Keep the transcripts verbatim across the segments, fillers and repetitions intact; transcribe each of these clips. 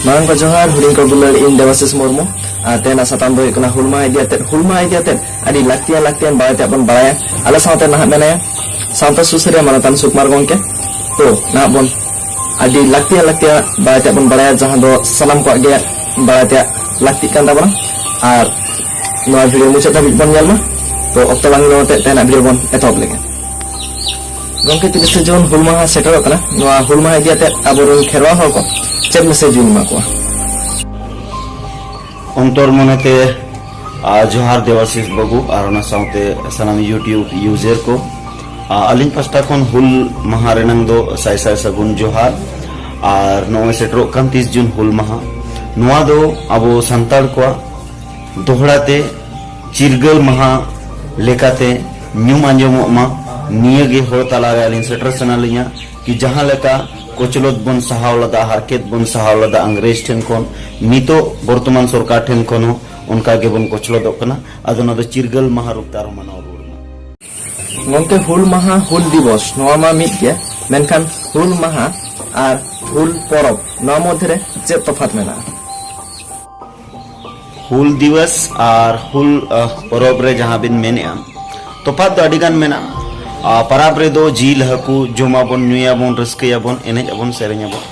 ᱢᱟᱨᱟᱝ ᱠᱚ ᱡᱚᱦᱟᱨ, ᱦᱩᱰᱤᱧ ᱠᱚ ᱫᱩᱞᱟᱹᱲ, ᱤᱧ ᱫᱮᱵᱟᱥᱤᱥ ᱢᱩᱨᱢᱩ᱾ ᱟᱨ ᱛᱮᱦᱮᱧᱟᱜ ᱥᱟᱛᱟᱢ ᱫᱚ ᱦᱩᱭᱩᱜ ᱠᱟᱱᱟ ᱦᱩᱞ ᱢᱟᱦᱟ ᱤᱫᱤ ᱟᱛᱮᱫ, ᱦᱩᱞ ᱢᱟᱦᱟ ᱤᱫᱤ ᱟᱛᱮᱫ ᱟᱹᱰᱤ ᱞᱟᱹᱠᱛᱤᱭᱟᱱ, ᱞᱟᱹᱠᱛᱤᱭᱟᱱ ᱵᱟᱨᱮ ᱛᱮ ᱵᱚᱱ ᱵᱟᱲᱟᱭᱟ᱾ ᱟᱞᱮ ᱥᱟᱶᱛᱮ ᱱᱟᱦᱟᱜ ᱢᱮᱱᱟᱭᱟ ᱥᱟᱶᱛᱟ ᱥᱩᱥᱟᱹᱨᱤᱭᱟᱹ ᱢᱟᱱᱚᱛᱟᱱ ᱥᱩᱠᱩᱢᱟᱨ ᱜᱚᱢᱠᱮ᱾ ᱛᱚ, ᱱᱟᱦᱟᱜ ᱵᱚᱱ ᱟᱹᱰᱤ ᱞᱟᱹᱠᱛᱤᱭᱟᱱ, ᱞᱟᱹᱠᱛᱤᱭᱟᱱ ᱵᱟᱨᱮ ᱛᱮ ᱵᱚᱱ ᱵᱟᱲᱟᱭᱟ, ᱡᱟᱦᱟᱸ ᱫᱚ ᱥᱟᱱᱟᱢ ᱠᱚᱣᱟᱜ ᱜᱮ ᱵᱟᱲᱟᱭ ᱛᱮᱭᱟᱜ ᱞᱟᱹᱠᱛᱤᱜ ᱠᱟᱱ ᱛᱟᱵᱚᱱᱟ᱾ ᱟᱨ ᱱᱚᱣᱟ ᱵᱷᱤᱰᱤᱭᱳ ᱢᱩᱪᱟᱹᱫ ᱫᱷᱟᱹᱵᱤᱡ ᱵᱚᱱ ᱧᱮᱞ ᱢᱟ᱾ ᱛᱚ, ᱚᱠᱛᱚ ᱵᱟᱝ ᱞᱚ ᱟᱛᱮᱫ ᱛᱮᱦᱮᱧᱟᱜ ᱵᱷᱤᱰᱤᱭᱳ ᱵᱚᱱ ᱮᱛᱚᱦᱚᱵ ᱞᱮᱜᱮ᱾ ᱜᱚᱢᱠᱮ, ᱛᱤᱨᱤᱥᱮ ᱡᱩᱱ ᱦᱩᱞ ᱢᱟᱦᱟ ᱥᱮᱴᱮᱨᱚᱜ ᱠᱟᱱᱟ᱾ ᱱᱚᱣᱟ ᱦᱩᱞ ᱢᱟᱦᱟ ᱤᱫᱤ ᱟᱛᱮᱫ ᱟᱵᱚᱨᱮᱱ ᱠᱷᱮᱨᱣᱟᱲ ᱦᱚᱲ ᱠᱚ ᱪᱮᱫ ᱢᱮᱥᱮᱡᱽ ᱵᱤᱱ ᱮᱢᱟ ᱠᱚᱣᱟ? ᱚᱱᱛᱚᱨ ᱢᱚᱱᱮᱛᱮ, ᱟ, ᱡᱚᱦᱟᱨ ᱫᱮᱵᱟᱥᱤᱥ ᱵᱟᱹᱵᱩ ᱟᱨ ᱚᱱᱟ ᱥᱟᱶᱛᱮ ᱥᱟᱱᱟᱢ YouTube user ᱠᱚ᱾ ᱟ, ᱟᱹᱞᱤᱧ ᱯᱟᱥᱴᱟ ᱠᱷᱚᱱ ᱦᱩᱞ ᱢᱟᱦᱟ ᱨᱮᱱᱟᱝ ᱫᱚ ᱥᱟᱭ ᱥᱟᱭ ᱥᱟᱹᱜᱩᱱ ᱡᱚᱦᱟᱨ᱾ ᱟᱨ ᱱᱚᱜᱼᱚᱭ ᱥᱮᱴᱮᱨᱚᱜ ᱠᱟᱱ ᱛᱤᱥ ᱡᱩᱱ ᱦᱩᱞ ᱢᱟᱦᱟ, ᱱᱚᱣᱟ ᱫᱚ ᱟᱵᱚ ᱥᱟᱱᱛᱟᱲ ᱠᱚᱣᱟᱜ ᱫᱚᱦᱲᱟ ᱛᱮ ᱪᱤᱨᱜᱟᱹᱞ ᱢᱟᱦᱟ ᱞᱮᱠᱟᱛᱮ ᱧᱩᱢ ᱟᱸᱡᱚᱢᱚᱜ ᱢᱟ, ᱱᱤᱭᱟᱹ ᱜᱮ ᱦᱚᱲ ᱛᱟᱞᱟᱨᱮ ᱟᱹᱞᱤᱧ ᱥᱮᱴᱮᱨ ᱥᱟᱱᱟ ᱞᱤᱧᱟ᱾ ᱠᱤ ᱡᱟᱦᱟᱸ ᱞᱮᱠᱟ ᱠᱚᱪᱞᱚᱛ ᱵᱚᱱ ᱥᱟᱦᱟᱣ ᱞᱮᱫᱟ, ᱦᱟᱨᱠᱮᱛ ᱵᱚᱱ ᱥᱟᱦᱟᱣ ᱞᱮᱫᱟ ᱤᱝᱨᱮᱡᱽ ᱴᱷᱮᱱ ᱠᱷᱚᱱ, ᱱᱤᱛᱚᱜ ᱵᱚᱨᱛᱚᱢᱟᱱ ᱥᱚᱨᱠᱟᱨ ᱴᱷᱮᱱ ᱠᱷᱚᱱ ᱦᱚᱸ ᱚᱱᱠᱟ ᱜᱮᱵᱚᱱ ᱠᱚᱪᱞᱚᱫᱚᱜ ᱠᱟᱱᱟ᱾ ᱟᱫᱚ ᱱᱚᱣᱟ ᱫᱚ ᱪᱤᱨᱜᱟᱹᱞ ᱢᱟᱦᱟ ᱨᱩᱯ ᱛᱮ ᱟᱨᱦᱚᱸ ᱢᱟᱱᱟᱣ ᱨᱩᱣᱟᱹᱲ ᱢᱟ᱾ ᱜᱚᱢᱠᱮ, ᱦᱩᱞ ᱢᱟᱦᱟ, ᱦᱩᱞ ᱫᱤᱵᱚᱥ, ᱱᱚᱣᱟ ᱢᱟ ᱢᱤᱫ ᱜᱮ, ᱢᱮᱱᱠᱷᱟᱱ ᱦᱩᱞ ᱢᱟᱦᱟ ᱟᱨ ᱦᱩᱞ ᱯᱚᱨᱚᱵᱽ, ᱱᱚᱣᱟ ᱢᱚᱫᱽᱫᱷᱮ ᱨᱮ ᱪᱮᱫ ᱛᱚᱯᱷᱟᱛ ᱢᱮᱱᱟᱜᱼᱟ? ᱦᱩᱞ ᱫᱤᱵᱚᱥ ᱟᱨ ᱦᱩᱞ, ᱟᱦ, ᱯᱚᱨᱚᱵᱽ ᱨᱮ ᱡᱟᱦᱟᱸ ᱵᱤᱱ ᱢᱮᱱᱮᱜᱼᱟ, ᱛᱚᱯᱷᱟᱛ ᱫᱚ ᱟᱹᱰᱤ ᱜᱟᱱ ᱢᱮᱱᱟᱜᱼᱟ᱾ ᱟ, ᱯᱟᱨᱟᱵᱽ ᱨᱮᱫᱚ ᱡᱤᱞ ᱦᱟᱹᱠᱩ ᱡᱚᱢᱟᱵᱚᱱ, ᱧᱩᱭᱟᱵᱚᱱ, ᱨᱟᱹᱥᱠᱟᱹᱭᱟᱵᱚᱱ, ᱮᱱᱮᱡ ᱟᱵᱚᱱ, ᱥᱮᱨᱮᱧ ᱟᱵᱚᱱ᱾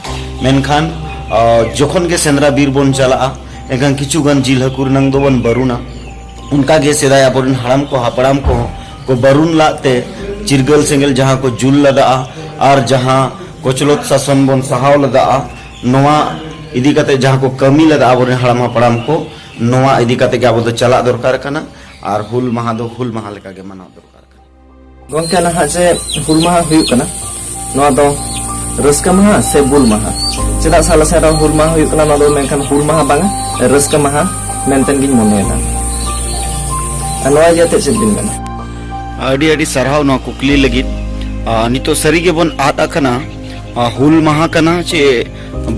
ᱢᱮᱱᱠᱷᱟᱱ, ᱟ, ᱡᱚᱠᱷᱚᱱ ᱜᱮ ᱥᱮᱸᱫᱽᱨᱟ ᱵᱤᱨ ᱵᱚᱱ ᱪᱟᱞᱟᱜᱼᱟ, ᱮᱱᱠᱷᱟᱱ ᱠᱤᱪᱷᱩ ᱜᱟᱱ ᱡᱤᱞ ᱦᱟᱹᱠᱩ ᱨᱮᱱᱟᱝ ᱫᱚᱵᱚᱱ ᱵᱟᱹᱨᱩᱱᱟ᱾ ᱚᱱᱠᱟ ᱜᱮ ᱥᱮᱫᱟᱭ ᱟᱵᱚᱨᱮᱱ ᱦᱟᱲᱟᱢ ᱠᱚ, ᱦᱟᱯᱲᱟᱢ ᱠᱚᱦᱚᱸ ᱠᱚ ᱵᱟᱹᱨᱩᱱ ᱞᱟᱫ ᱛᱮ ᱪᱤᱨᱜᱟᱹᱞ ᱥᱮᱸᱜᱮᱞ ᱡᱟᱦᱟᱸ ᱠᱚ ᱡᱩᱞ ᱞᱮᱫᱟᱜᱼᱟ ᱟᱨ ᱡᱟᱦᱟᱸ ᱠᱚᱪᱞᱚᱛ ᱥᱟᱥᱚᱱ ᱵᱚᱱ ᱥᱟᱦᱟᱣ ᱞᱮᱫᱟᱜᱼᱟ, ᱱᱚᱣᱟ ᱤᱫᱤ ᱠᱟᱛᱮ ᱡᱟᱦᱟᱸ ᱠᱚ ᱠᱟᱹᱢᱤ ᱞᱮᱫᱟ ᱟᱵᱚᱨᱮᱱ ᱦᱟᱲᱟᱢ ᱦᱟᱯᱲᱟᱢ ᱠᱚ, ᱱᱚᱣᱟ ᱤᱫᱤ ᱠᱟᱛᱮ ᱜᱮ ᱟᱵᱚ ᱫᱚ ᱪᱟᱞᱟᱜ ᱫᱚᱨᱠᱟᱨ ᱠᱟᱱᱟ ᱟᱨ ᱦᱩᱞ ᱢᱟᱦᱟ ᱫᱚ ᱦᱩᱞ ᱢᱟᱦᱟ ᱞᱮᱠᱟ ᱜᱮ ᱢᱟᱱᱟᱣ ᱫᱚᱨᱠᱟᱨ ᱠᱟᱱᱟ᱾ ᱜᱚᱢᱠᱮ, ᱱᱟᱦᱟᱜ ᱡᱮ ᱦᱩᱞ ᱢᱟᱦᱟ ᱦᱩᱭᱩᱜ ᱠᱟᱱᱟ, ᱱᱚᱣᱟ ᱫᱚ ᱨᱟᱹᱥᱠᱟᱹ ᱢᱟᱦᱟ ᱥᱮ ᱵᱩᱞ ᱢᱟᱦᱟ? ᱪᱮᱫᱟᱜ ᱥᱮ ᱟᱞᱮ ᱥᱮᱫ ᱨᱮ ᱦᱩᱞ ᱢᱟᱦᱟ ᱦᱩᱭᱩᱜ ᱠᱟᱱᱟ, ᱱᱚᱣᱟ ᱫᱚ ᱢᱮᱱᱠᱷᱟᱱ ᱦᱩᱞ ᱢᱟᱦᱟ ᱵᱟᱝᱟ, ᱨᱟᱹᱥᱠᱟᱹ ᱢᱟᱦᱟ ᱢᱮᱱᱛᱮ ᱜᱤᱧ ᱢᱚᱱᱮᱭᱮᱫᱟ᱾ ᱟᱨ ᱱᱚᱣᱟ ᱤᱫᱤ ᱠᱟᱛᱮ ᱪᱮᱫ ᱵᱤᱱ ᱢᱮᱱᱟ? ᱟᱹᱰᱤ ᱟᱹᱰᱤ ᱥᱟᱨᱦᱟᱣ ᱱᱚᱣᱟ ᱠᱩᱠᱞᱤ ᱞᱟᱹᱜᱤᱫ᱾ ᱟ, ᱱᱤᱛᱚᱜ ᱥᱟᱹᱨᱤ ᱜᱮᱵᱚᱱ ᱟᱫ ᱟᱠᱟᱱᱟ᱾ ᱟ, ᱦᱩᱞ ᱢᱟᱦᱟ ᱠᱟᱱᱟ ᱪᱮ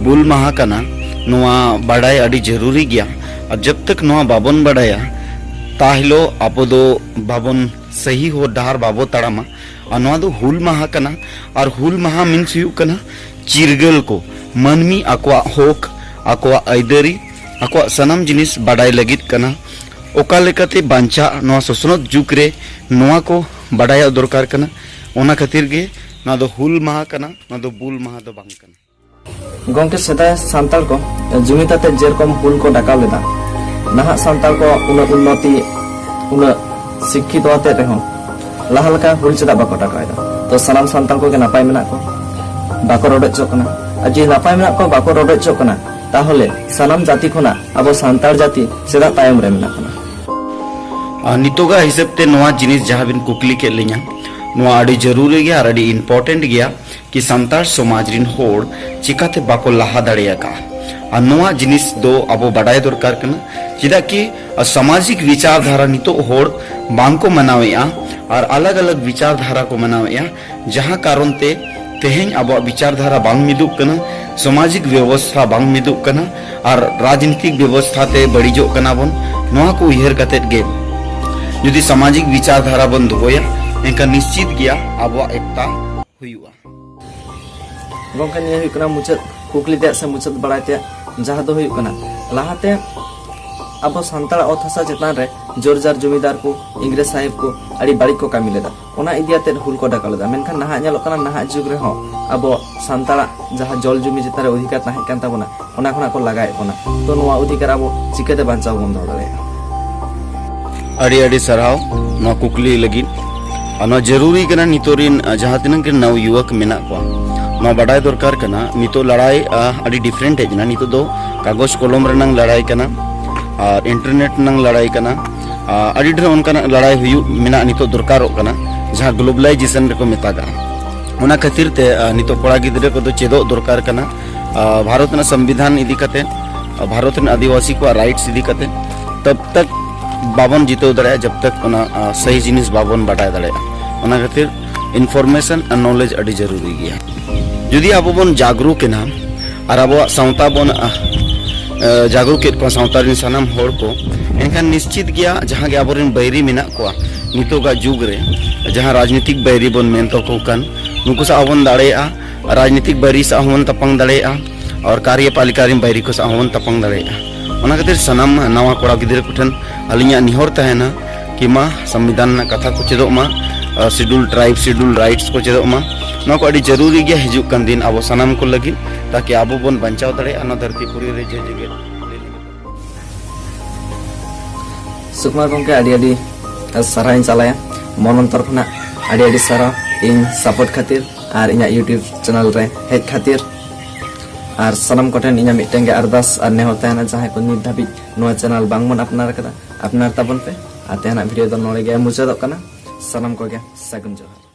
ᱵᱩᱞ ᱢᱟᱦᱟ ᱠᱟᱱᱟ, ᱱᱚᱣᱟ ᱵᱟᱰᱟᱭ ᱟᱹᱰᱤ ᱡᱟᱹᱨᱩᱨᱤ ᱜᱮᱭᱟ᱾ ᱟᱨ ᱡᱟᱵ ᱛᱟᱠ ᱱᱚᱣᱟ ᱵᱟᱵᱚᱱ ᱵᱟᱰᱟᱭᱟ, ᱛᱟ ᱦᱤᱞᱳᱜ ᱟᱵᱚ ᱫᱚ ᱵᱟᱵᱚᱱ, ᱥᱟᱹᱦᱤ ᱦᱚᱨ ᱰᱟᱦᱟᱨ ᱵᱟᱵᱚ ᱛᱟᱲᱟᱢᱟ᱾ ᱟᱨ ᱱᱚᱣᱟ ᱫᱚ ᱦᱩᱞ ᱢᱟᱦᱟ ᱠᱟᱱᱟ᱾ ᱟᱨ ᱦᱩᱞ ᱢᱟᱦᱟ ᱢᱤᱱᱥ ᱦᱩᱭᱩᱜ ᱠᱟᱱᱟ ᱪᱤᱨᱜᱟᱹᱞ ᱠᱚ, ᱢᱟᱹᱱᱢᱤ ᱟᱠᱚᱣᱟᱜ ᱦᱚᱠ, ᱟᱠᱚᱣᱟᱜ ᱟᱹᱭᱫᱟᱹᱨᱤ, ᱟᱠᱚᱣᱟᱜ ᱥᱟᱱᱟᱢ ᱡᱤᱱᱤᱥ ᱵᱟᱰᱟᱭ ᱞᱟᱹᱜᱤᱫ ᱠᱟᱱᱟ᱾ ᱚᱠᱟ ᱞᱮᱠᱟᱛᱮ ᱵᱟᱧᱪᱟᱜ ᱱᱚᱣᱟ ᱥᱚᱥᱱᱚᱛ ᱡᱩᱜᱽ ᱨᱮ ᱱᱚᱣᱟ ᱠᱚ ᱵᱟᱰᱟᱭᱚᱜ ᱫᱚᱨᱠᱟᱨ ᱠᱟᱱᱟ᱾ ᱚᱱᱟ ᱠᱷᱟᱹᱛᱤᱨ ᱜᱮ ᱱᱚᱣᱟ ᱫᱚ ᱦᱩᱞ ᱢᱟᱦᱟ ᱠᱟᱱᱟ, ᱱᱚᱣᱟ ᱫᱚ ᱵᱩᱞ ᱢᱟᱦᱟ ᱫᱚ ᱵᱟᱝ ᱠᱟᱱᱟ᱾ ᱜᱚᱢᱠᱮ, ᱥᱮᱫᱟᱭ ᱥᱟᱱᱛᱟᱲ ᱠᱚ ᱡᱩᱢᱤᱫ ᱟᱛᱮ ᱡᱮᱨᱚᱠᱚᱢ ᱦᱩᱞ ᱠᱚ ᱰᱟᱠᱟᱣ ᱞᱮᱫᱟ, ᱱᱟᱦᱟᱜ ᱥᱟᱱᱛᱟᱲ ᱠᱚ ᱩᱱᱟᱹᱜ ᱩᱱᱱᱚᱛᱤ, ᱩᱱᱟᱹᱜ ᱥᱤᱠᱠᱷᱤᱛᱚ ᱟᱛᱮ ᱨᱮᱦᱚᱸ ᱞᱟᱦᱟ ᱞᱮᱠᱟ ᱦᱩᱞ ᱪᱮᱫᱟᱜ ᱵᱟᱠᱚ ᱰᱟᱠᱟᱣ ᱮᱫᱟ? ᱛᱚ ᱥᱟᱱᱟᱢ ᱥᱟᱱᱛᱟᱲ ᱠᱚᱜᱮ ᱱᱟᱯᱟᱭ ᱢᱮᱱᱟᱜ ᱠᱚ, ᱵᱟᱠᱚ ᱨᱚᱰᱚᱡ ᱦᱚᱪᱚᱜ ᱠᱟᱱᱟ᱾ ᱟᱨ ᱡᱩᱫᱤ ᱱᱟᱯᱟᱭ ᱢᱮᱱᱟᱜ ᱠᱚ, ᱵᱟᱠᱚ ᱨᱚᱰᱚᱡ ᱦᱚᱪᱚᱜ ᱠᱟᱱᱟ, ᱛᱟᱦᱚᱞᱮ ᱥᱟᱱᱟᱢ ᱡᱟᱹᱛᱤ ᱠᱷᱚᱱᱟᱜ ᱟᱵᱚ ᱥᱟᱱᱛᱟᱲ ᱡᱟᱹᱛᱤ ᱪᱮᱫᱟᱜ ᱛᱟᱭᱚᱢ ᱨᱮ ᱢᱮᱱᱟᱜ ᱵᱚᱱᱟ? ᱟᱨ ᱱᱤᱛᱚᱜᱟᱜ ᱦᱤᱥᱟᱹᱵ ᱛᱮ ᱱᱚᱣᱟ ᱡᱤᱱᱤᱥ ᱡᱟᱦᱟᱸ ᱵᱤᱱ ᱠᱩᱠᱞᱤ ᱠᱮᱫ ᱞᱤᱧᱟ, ᱱᱚᱣᱟ ᱟᱹᱰᱤ ᱡᱟᱹᱨᱩᱨᱤ ᱜᱮᱭᱟ ᱟᱨ ᱟᱹᱰᱤ important ᱜᱮᱭᱟ᱾ ᱠᱤ ᱥᱟᱱᱛᱟᱲ ᱥᱚᱢᱟᱡᱽ ᱨᱤᱱ ᱦᱚᱲ ᱪᱤᱠᱟᱛᱮ ᱵᱟᱠᱚ ᱞᱟᱦᱟ ᱫᱟᱲᱮ ᱟᱠᱟᱫᱼᱟ᱾ ᱟᱨ ᱱᱚᱣᱟ ᱡᱤᱱᱤᱥ ᱫᱚ ᱟᱵᱚ ᱵᱟᱰᱟᱭ ᱫᱚᱨᱠᱟᱨ ᱠᱟᱱᱟ, ᱪᱮᱫᱟᱜ ᱠᱤ ᱥᱟᱢᱟᱡᱤᱠ ᱵᱤᱪᱟᱨ ᱫᱷᱟᱨᱟ ᱱᱤᱛᱚᱜ ᱦᱚᱲ ᱵᱟᱝ ᱠᱚ ᱢᱟᱱᱟᱣᱮᱫᱼᱟ ᱟᱨ ᱟᱞᱟᱜᱽ ᱟᱞᱟᱜᱽ ᱵᱤᱪᱟᱨ ᱫᱷᱟᱨᱟ ᱠᱚ ᱢᱟᱱᱟᱣᱮᱫᱼᱟ, ᱡᱟᱦᱟᱸ ᱠᱟᱨᱚᱱ ᱛᱮ ᱛᱮᱦᱮᱧ ᱟᱵᱚᱣᱟᱜ ᱵᱤᱪᱟᱨ ᱫᱷᱟᱨᱟ ᱵᱟᱝ ᱢᱤᱫᱚᱜ ᱠᱟᱱᱟ, ᱥᱟᱢᱟᱡᱤᱠ ᱵᱮᱵᱚᱥᱛᱷᱟ ᱵᱟᱝ ᱢᱤᱫᱚᱜ ᱠᱟᱱᱟ ᱟᱨ ᱨᱟᱡᱽᱱᱤᱛᱤᱠ ᱵᱮᱵᱚᱥᱛᱷᱟ ᱛᱮ ᱵᱟᱹᱲᱤᱡᱚᱜ ᱠᱟᱱᱟ ᱵᱚᱱ᱾ ᱱᱚᱣᱟ ᱠᱚ ᱩᱭᱦᱟᱹᱨ ᱠᱟᱛᱮᱫ ᱜᱮ ᱡᱩᱫᱤ ᱥᱟᱢᱟᱡᱤᱠ ᱵᱤᱪᱟᱨ ᱫᱷᱟᱨᱟ ᱵᱚᱱ ᱫᱚᱦᱚᱭᱟ, ᱮᱱᱠᱷᱟᱱ ᱱᱤᱥᱪᱤᱛ ᱜᱮᱭᱟ ᱟᱵᱚᱣᱟᱜ ᱮᱠᱛᱟ ᱦᱩᱭᱩᱜᱼᱟ᱾ ᱜᱚᱢᱠᱮ, ᱱᱤᱭᱟᱹ ᱦᱩᱭᱩᱜ ᱠᱟᱱᱟ ᱢᱩᱪᱟᱹᱫ ᱠᱩᱠᱞᱤ ᱛᱮᱭᱟᱜ ᱥᱮ ᱢᱩᱪᱟᱹᱫ ᱵᱟᱲᱟᱭ ᱛᱮᱭᱟᱜ, ᱡᱟᱦᱟᱸ ᱫᱚ ᱦᱩᱭᱩᱜ ᱠᱟᱱᱟ, ᱞᱟᱦᱟᱛᱮ ᱟᱵᱚ ᱥᱟᱱᱛᱟᱲᱟᱜ ᱚᱛ ᱦᱟᱥᱟ ᱪᱮᱛᱟᱱ ᱨᱮ ᱡᱳᱨᱡᱟᱨ ᱡᱚᱢᱤᱫᱟᱨ ᱠᱚ, ᱤᱝᱨᱮᱡᱽ ᱥᱟᱦᱮᱵᱽ ᱠᱚ ᱟᱹᱰᱤ ᱵᱟᱹᱲᱤᱡ ᱠᱚ ᱠᱟᱹᱢᱤ ᱞᱮᱫᱟ, ᱚᱱᱟ ᱤᱫᱤ ᱟᱛᱮᱫ ᱦᱩᱞ ᱠᱚ ᱰᱟᱠᱟᱣ ᱞᱮᱫᱟ᱾ ᱢᱮᱱᱠᱷᱟᱱ ᱱᱟᱦᱟᱜ ᱧᱮᱞᱚᱜ ᱠᱟᱱᱟ, ᱱᱟᱦᱟᱜ ᱡᱩᱜᱽ ᱨᱮᱦᱚᱸ ᱟᱵᱚ ᱥᱟᱱᱛᱟᱲᱟᱜ ᱡᱟᱦᱟᱸ ᱡᱚᱞ ᱡᱚᱢᱤ ᱪᱮᱛᱟᱱ ᱨᱮ ᱚᱫᱷᱤᱠᱟᱨ ᱛᱟᱦᱮᱸ ᱠᱟᱱ ᱛᱟᱵᱚᱱᱟ, ᱚᱱᱟ ᱠᱷᱚᱱᱟᱜ ᱠᱚ ᱞᱟᱜᱟᱭᱮᱫ ᱵᱚᱱᱟ᱾ ᱛᱚ ᱱᱚᱣᱟ ᱚᱫᱷᱤᱠᱟᱨ ᱟᱵᱚ ᱪᱤᱠᱟᱹᱛᱮ ᱵᱟᱧᱪᱟᱣ ᱵᱚᱱ ᱫᱚᱦᱚ ᱫᱟᱲᱮᱭᱟᱜᱼᱟ? ᱟᱹᱰᱤ ᱟᱹᱰᱤ ᱥᱟᱨᱦᱟᱣ ᱱᱚᱣᱟ ᱠᱩᱠᱞᱤ ᱞᱟᱹᱜᱤᱫ᱾ ᱟᱨ ᱱᱚᱣᱟ ᱡᱟᱹᱨᱩᱨᱤ ᱠᱟᱱᱟ, ᱱᱤᱛᱚᱜ ᱨᱤᱱ, ᱟ, ᱡᱟᱦᱟᱸ ᱛᱤᱱᱟᱹᱜ ᱜᱮ ᱱᱟᱣ ᱭᱩᱣᱚᱠ ᱢᱮᱱᱟᱜ ᱠᱚᱣᱟ, ᱱᱚᱣᱟ ᱵᱟᱰᱟᱭ ᱫᱚᱨᱠᱟᱨ ᱠᱟᱱᱟ᱾ ᱱᱤᱛᱚᱜ ᱞᱟᱲᱟᱭ, ᱟ, ᱟᱹᱰᱤ different ᱦᱮᱡ ᱮᱱᱟ᱾ ᱱᱤᱛᱚᱜ ᱫᱚ ᱠᱟᱜᱚᱡᱽ ᱠᱚᱞᱚᱢ ᱨᱮᱱᱟᱝ ᱞᱟᱲᱟᱭ ᱠᱟᱱᱟ, ᱟᱨ internet ᱨᱮᱱᱟᱝ ᱞᱟᱲᱟᱭ ᱠᱟᱱᱟ, ᱟᱨ ᱟᱹᱰᱤ ᱰᱷᱮᱨ ᱚᱱᱠᱟᱱᱟᱜ ᱞᱟᱲᱟᱭ ᱦᱩᱭᱩᱜ ᱢᱮᱱᱟᱜ, ᱱᱤᱛᱚᱜ ᱫᱚᱨᱠᱟᱨᱚᱜ ᱠᱟᱱᱟ, ᱡᱟᱦᱟᱸ globalization ᱨᱮᱠᱚ ᱢᱮᱛᱟᱜᱟᱜᱼᱟ᱾ ᱚᱱᱟ ᱠᱷᱟᱹᱛᱤᱨ ᱛᱮ, ᱟ, ᱱᱤᱛᱚᱜ ᱠᱚᱲᱟ ᱜᱤᱫᱽᱨᱟᱹ ᱠᱚᱫᱚ ᱪᱮᱫᱚᱜ ᱫᱚᱨᱠᱟᱨ ᱠᱟᱱᱟ, ᱟ, ᱵᱷᱟᱨᱚᱛ ᱨᱮᱱᱟᱜ ᱥᱚᱝᱵᱤᱫᱷᱟᱱ ᱤᱫᱤ ᱠᱟᱛᱮ, ᱟ, ᱵᱷᱟᱨᱚᱛ ᱨᱮᱱ ᱟᱹᱫᱤᱵᱟᱹᱥᱤ ᱠᱚᱣᱟᱜ rights ᱤᱫᱤ ᱠᱟᱛᱮ᱾ ᱛᱟᱵ ᱛᱟᱠ ᱵᱟᱵᱚᱱ ᱡᱤᱛᱟᱹᱣ ᱫᱟᱲᱮᱭᱟᱜᱼᱟ, ᱡᱟᱵ ᱛᱟᱠ ᱚᱱᱟ, ᱟ, ᱥᱟᱹᱦᱤ ᱡᱤᱱᱤᱥ ᱵᱟᱵᱚᱱ ᱵᱟᱰᱟᱭ ᱫᱟᱲᱮᱭᱟᱜᱼᱟ᱾ ᱚᱱᱟ ᱠᱷᱟᱹᱛᱤᱨ information and knowledge ᱟᱹᱰᱤ ᱡᱟᱹᱨᱩᱨᱤ ᱜᱮᱭᱟ᱾ ᱡᱩᱫᱤ ᱟᱵᱚ ᱵᱚᱱ ᱡᱟᱜᱽᱨᱩᱠ ᱮᱱᱟ ᱟᱨ ᱟᱵᱚᱣᱟᱜ ᱥᱟᱶᱛᱟ ᱵᱚᱱ, ᱟ, ᱟ, ᱡᱟᱜᱽᱨᱩᱠ ᱮᱫ ᱠᱚᱣᱟ, ᱥᱟᱶᱛᱟ ᱨᱮᱱ ᱥᱟᱱᱟᱢ ᱦᱚᱲ ᱠᱚ, ᱮᱱᱠᱷᱟᱱ ᱱᱤᱥᱪᱤᱛ ᱜᱮᱭᱟ, ᱡᱟᱦᱟᱸ ᱜᱮ ᱟᱵᱚᱨᱮᱱ ᱵᱟᱹᱭᱨᱤ ᱢᱮᱱᱟᱜ ᱠᱚᱣᱟ ᱱᱤᱛᱚᱜᱟᱜ ᱡᱩᱜᱽ ᱨᱮ, ᱡᱟᱦᱟᱸ ᱨᱟᱡᱽᱱᱤᱛᱤᱠ ᱵᱟᱹᱭᱨᱤ ᱵᱚᱱ ᱢᱮᱱ ᱛᱟᱠᱚ ᱠᱟᱱ, ᱱᱩᱠᱩ ᱥᱟᱶ ᱵᱚᱱ ᱫᱟᱲᱮᱭᱟᱜᱼᱟ᱾ ᱨᱟᱡᱽᱱᱤᱛᱤᱠ ᱵᱟᱹᱭᱨᱤ ᱥᱟᱶ ᱦᱚᱸᱵᱚᱱ ᱛᱟᱯᱟᱢ ᱫᱟᱲᱮᱭᱟᱜᱼᱟ ᱟᱨ ᱠᱟᱨᱭᱚᱯᱟᱞᱤᱠᱟ ᱨᱮᱱ ᱵᱟᱹᱭᱨᱤ ᱠᱚ ᱥᱟᱶ ᱦᱚᱸᱵᱚᱱ ᱛᱟᱯᱟᱢ ᱫᱟᱲᱮᱭᱟᱜᱼᱟ᱾ ᱚᱱᱟ ᱠᱷᱟᱹᱛᱤᱨ ᱥᱟᱱᱟᱢ ᱱᱟᱣᱟ ᱠᱚᱲᱟ ᱜᱤᱫᱽᱨᱟᱹ ᱠᱚᱴᱷᱮᱱ ᱟᱹᱞᱤᱧᱟᱜ ᱱᱮᱦᱚᱨ ᱛᱟᱦᱮᱱᱟ ᱠᱤ ᱢᱟ ᱥᱚᱝᱵᱤᱫᱷᱟᱱ ᱨᱮᱱᱟᱜ ᱠᱟᱛᱷᱟ ᱠᱚ ᱪᱮᱫᱚᱜ ᱢᱟ, ᱥᱤᱰᱩᱞ ᱴᱨᱟᱭᱤᱵᱽ, ᱥᱤᱰᱩᱞ ᱨᱟᱭᱤᱴᱥ ᱠᱚ ᱪᱮᱫᱚᱜ ᱢᱟ᱾ ᱱᱚᱣᱟ ᱠᱚ ᱟᱹᱰᱤ ᱡᱟᱹᱨᱩᱨᱤ ᱜᱮᱭᱟ ᱦᱤᱡᱩᱜ ᱠᱟᱱ ᱫᱤᱱ ᱟᱵᱚ ᱥᱟᱱᱟᱢ ᱠᱚ ᱞᱟᱹᱜᱤᱫ, ᱛᱟᱠᱤ ᱟᱵᱚ ᱵᱚᱱ ᱵᱟᱧᱪᱟᱣ ᱫᱟᱲᱮᱭᱟᱜᱼᱟ ᱱᱚᱣᱟ ᱫᱷᱟᱹᱨᱛᱤ ᱯᱩᱨᱤ ᱨᱮ ᱡᱮ ᱡᱮᱜᱮᱛ᱾ ᱥᱩᱠᱩᱢᱟᱨ ᱜᱚᱢᱠᱮ, ᱟᱹᱰᱤ ᱟᱹᱰᱤ ᱥᱟᱨᱦᱟᱣ ᱤᱧ ᱪᱟᱞᱟᱭᱟ ᱢᱚᱱ ᱚᱱᱛᱚᱨ ᱠᱷᱚᱱᱟᱜ᱾ ᱟᱹᱰᱤ ᱟᱹᱰᱤ ᱥᱟᱨᱦᱟᱣ ᱤᱧ ᱥᱟᱯᱳᱨᱴ ᱠᱷᱟᱹᱛᱤᱨ ᱟᱨ ᱤᱧᱟᱹᱜ YouTube ᱪᱮᱱᱮᱞ ᱨᱮ ᱦᱮᱡ ᱠᱷᱟᱹᱛᱤᱨ᱾ ᱟᱨ ᱥᱟᱱᱟᱢ ᱠᱚᱴᱷᱮᱱ ᱤᱧᱟᱹᱜ ᱢᱤᱫᱴᱮᱱ ᱜᱮ ᱟᱨᱫᱟᱥ ᱟᱨ ᱱᱮᱦᱚᱨ ᱛᱟᱦᱮᱱᱟ, ᱡᱟᱦᱟᱸᱭ ᱠᱚ ᱱᱤᱛ ᱫᱷᱟᱹᱵᱤᱡ ᱱᱚᱣᱟ ᱪᱮᱱᱮᱞ ᱵᱟᱝᱵᱚᱱ ᱟᱯᱱᱟᱨ ᱠᱟᱫᱟ, ᱟᱯᱱᱟᱨ ᱛᱟᱵᱚᱱ ᱯᱮ᱾ ᱟᱨ ᱛᱮᱦᱮᱧᱟᱜ ᱵᱷᱤᱰᱤᱭᱳ ᱫᱚ ᱱᱚᱰᱮ ᱜᱮ ᱢᱩᱪᱟᱹᱫᱚᱜ ᱠᱟᱱᱟ᱾ ᱥᱟᱱᱟᱢ ᱠᱚᱜᱮ ᱥᱟᱹᱜᱩᱱ ᱡᱚᱦᱟᱨ᱾